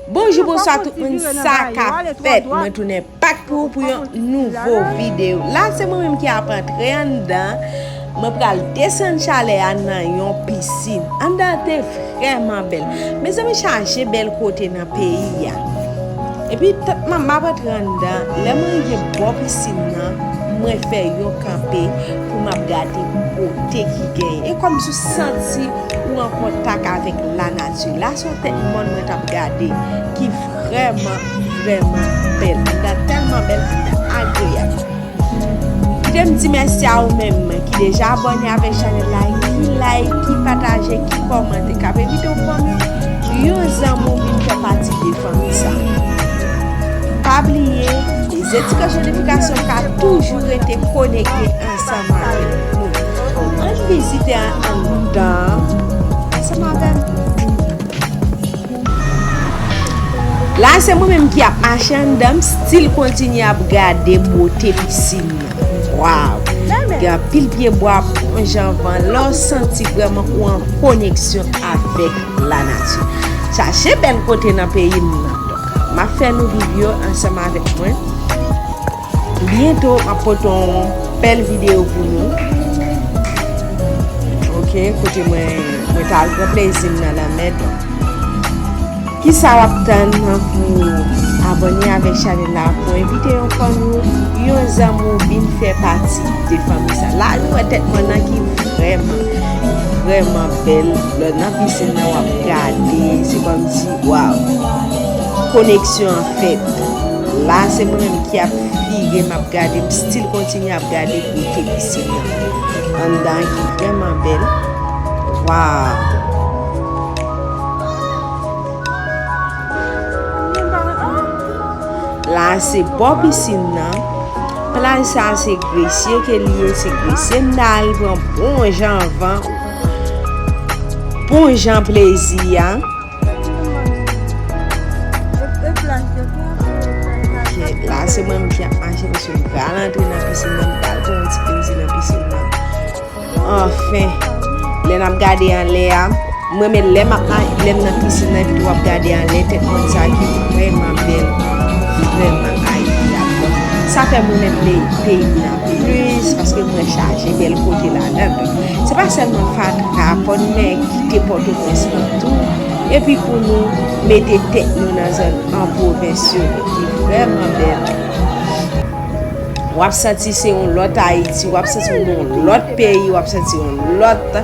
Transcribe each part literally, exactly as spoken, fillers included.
Bonjou, bonswa tout moun, sa k ap fèt? Mwen tounen back pou ou pou yon nouvo videyo. La, se mwen menm ki ap antre anndan. Mwen pral desann chalè a nan yon pisin. Anndan an te vrèman bèl. Mezanmi, chaje bèl kote nan peyi a. Epi, t-, m, m ap antre anndan. Lè mwen rive bò pisin nan, mwen fè yon kanpe pou m ap gade bote ki genyen. E kòmsi w santi ou an kontak avèk lanati. La, se yon tèt mòn mwen t ap gade, ki vrèman, vrèman bèl. Anndan tèlman bèl, anndan agreyab. Kite m di mèsi a ou menm ki deja abòne avèk chanèl la, ki like, ki pataje, ki kòmante, k ap envite yon fanmi, yon zanmi w vin fè pati de fanmi sa. Pa bliye, peze ti klòch notifikasyon ka toujou rete konekte ansanm avèk nou. Ann vizite anndan an ansanm avè m. La, se mwen menm ki ap mache anndan, m still kontinye ap gade bote pisin nan. Waw! Gen anpil pyebwa, bon jan van, lè w santi vrèman ou an koneksyon avèk lanati. Chache bèl kote nan peyi m nan. Donk, m ap fè nou viv yo ansanm avèk mwen. Byento, m ap pote yon bèl videyo pou nou. Ok, kote mwen, mwen t al pran plezi m nan lanmè. Donk, kisa w ap tann pou abòne avèk chanèl la, pou envite yon fanmi w, yon zanmi w vin fè pati de fanmi sa? La, nou wè tèt mòn nan ki vrèman, vrèman bèl. Lè w nan pisin nan, w ap gade, se kòmsi, waw, koneksyon an fèt. La, se mwen menm ki ap vire, m ap gade, m still kontinye ap gade kote pisin nan. Anndan ki vrèman bèl. Waw! La, se bò pisin nan. Plaj sa, se gresye ke li ye, se gresye m ta al pran bon jan van. Bon jan plezi a. Ok, la se mwen menm ki ap mache, paske m pral antre nan pisin nan, m pral pran yon ti plezi nan pisin nan. Anfen, lè n ap gade anlè a, m renmen lè m ap ma-, lè m nan pisin nan, epi tou w ap gade anlè, tèt mòn sa ki vrèman bèl, vrèman agreyab. Sa fè m renmen pe-, peyi m nan plis, paske m wè chaje bèl kote ladan l. Se pa sèlman fatra, fò n men kite Pòtoprens lan tou. Epi pou nou mete tèt nou nan zòn an pwovens yo, ki vrèman bèl. W ap santi se yon lòt Ayiti, w ap santi w nan yon lòt peyi, w ap santi yon lòt,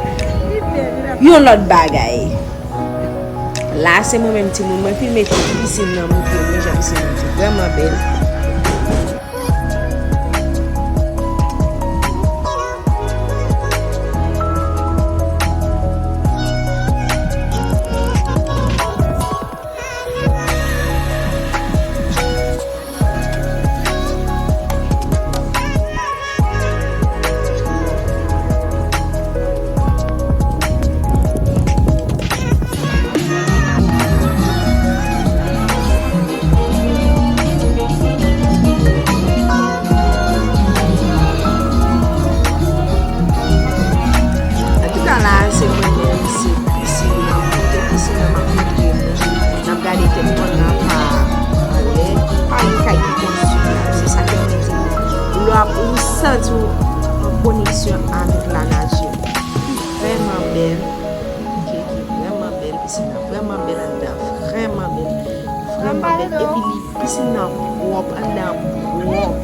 yon lòt bagay. La, se mwen menm timoun, mwen filme tout pisin nan, montre nou jan pisin nan te vrèman bèl. Antouka, la, se mwen menm, se pisin nan, m monte pisin nan, m ap montre nou. N ap gade tèt mòn nan pa anlè, pa gen kay ki konstwi la. Se sa ke m di nou. Lè w ap, ou santi w an koneksyon avèk lanati. Vrèman bèl. Ok, ki vrèman bèl. Pisin nan vrèman bèl anndan. Vrèman bèl. Vrèman bèl. Epi li, pisin nan pwòp. Anndan pwòp.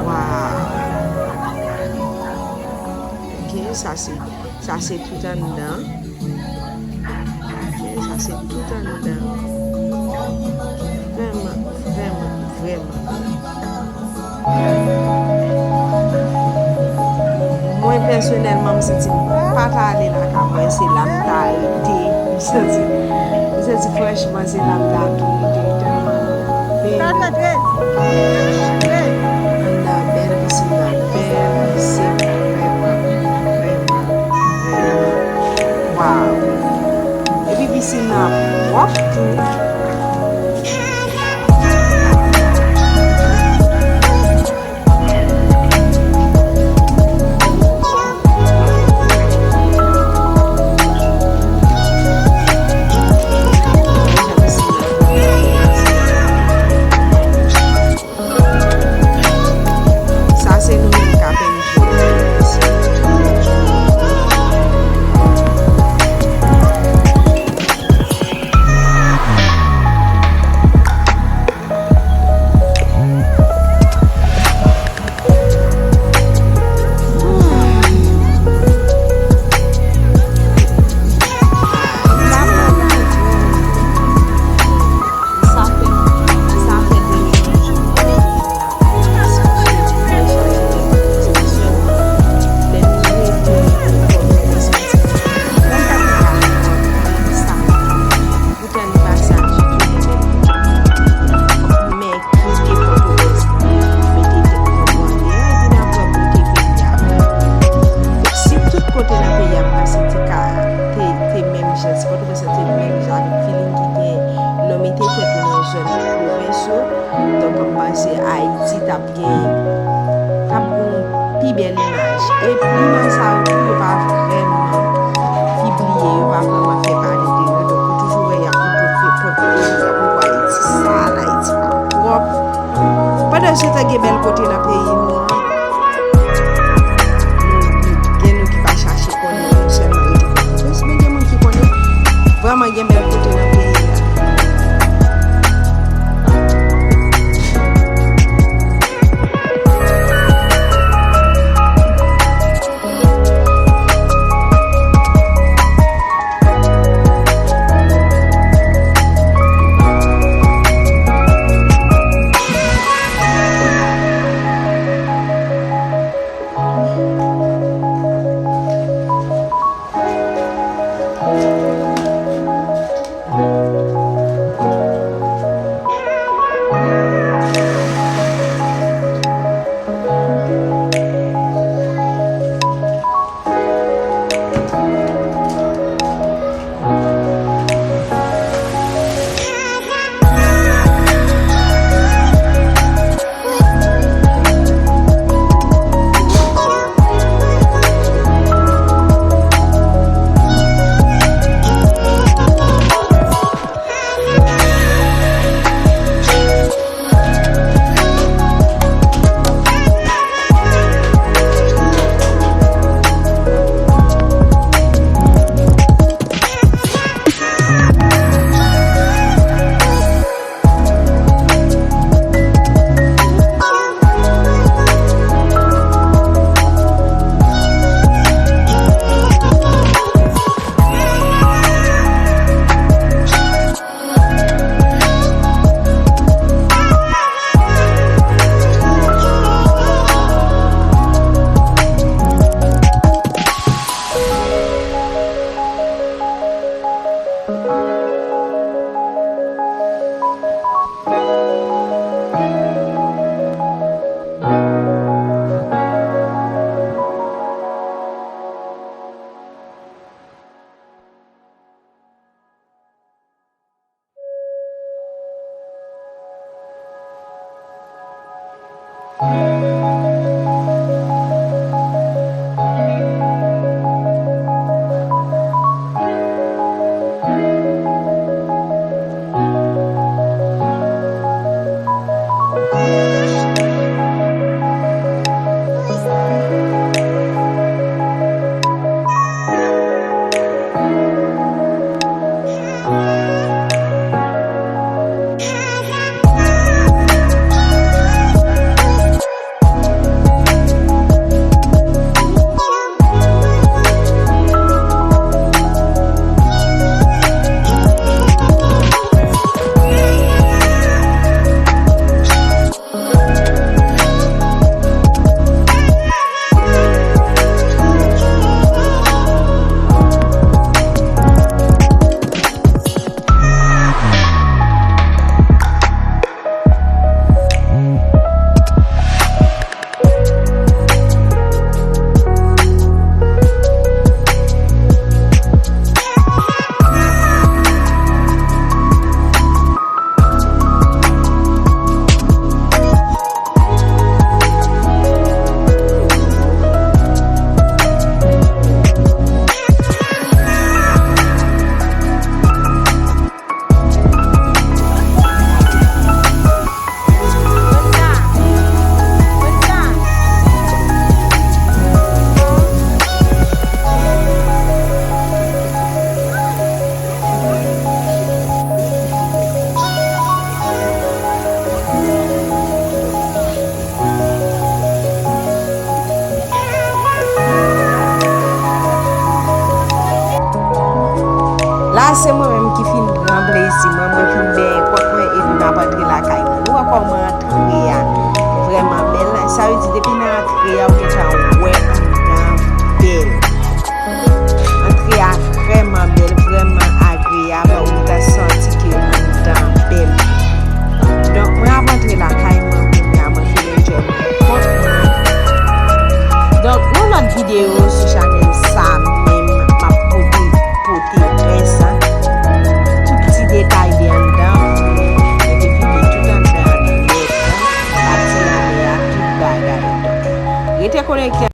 Waw. Ok, sa se, sa se tout anndan. Ok, sa se tout anndan. Vrèman, vrèman, vrèman. Mwen, pèsonèlman, m santi m pa ta ale lakay mwen, se la m ta rete. M santi, m santi, franchman, se la m ta tou rete, tèlman bèl. Anndan bèl, pisin nan bèl, se vrèman, vrèman, vrèman. Waw! Epi pisin nan pwòp tou. t ap gen, t ap gen yon pi bèl imaj. E imaj sa yo tou, yo pa vrèman pibliye, yo pa vrèman fè pale de yo. Donk, ou toujou wè y ap montre pwòp kote, y ap montre Ayiti sal, Ayiti pa pwòp. Pandan se tan, gen bèl kote nan peyi nou an. Nou, nou, gen nou ki pa chache konnen, nou sèlman rete kote. Men gen moun ki konnen, vrèman gen bèl kote nan peyi a. La, se mwen menm ki fin pran plezi mwen, mwen fin benyen kòk mwen, epi m ap antre lakay mwen. Nou wè kòman antre a vrèman bèl. Sa vle di, depi nan antre a, ou gentan wè anndan bèl. Antre a vrèman bèl, vrèman agreyab, ou gentan santi ke anndan bèl. Donk, mwen ap antre lakay mwen kounye a, mwen fin enjoy mwen kont mwen. Donk, yon lòt videyo sou chanèl sa menm, m ap pote, pote rès, tout ti detay de anndan, mwen te filme tout anndan an nèt, pati nan men Rete konekte.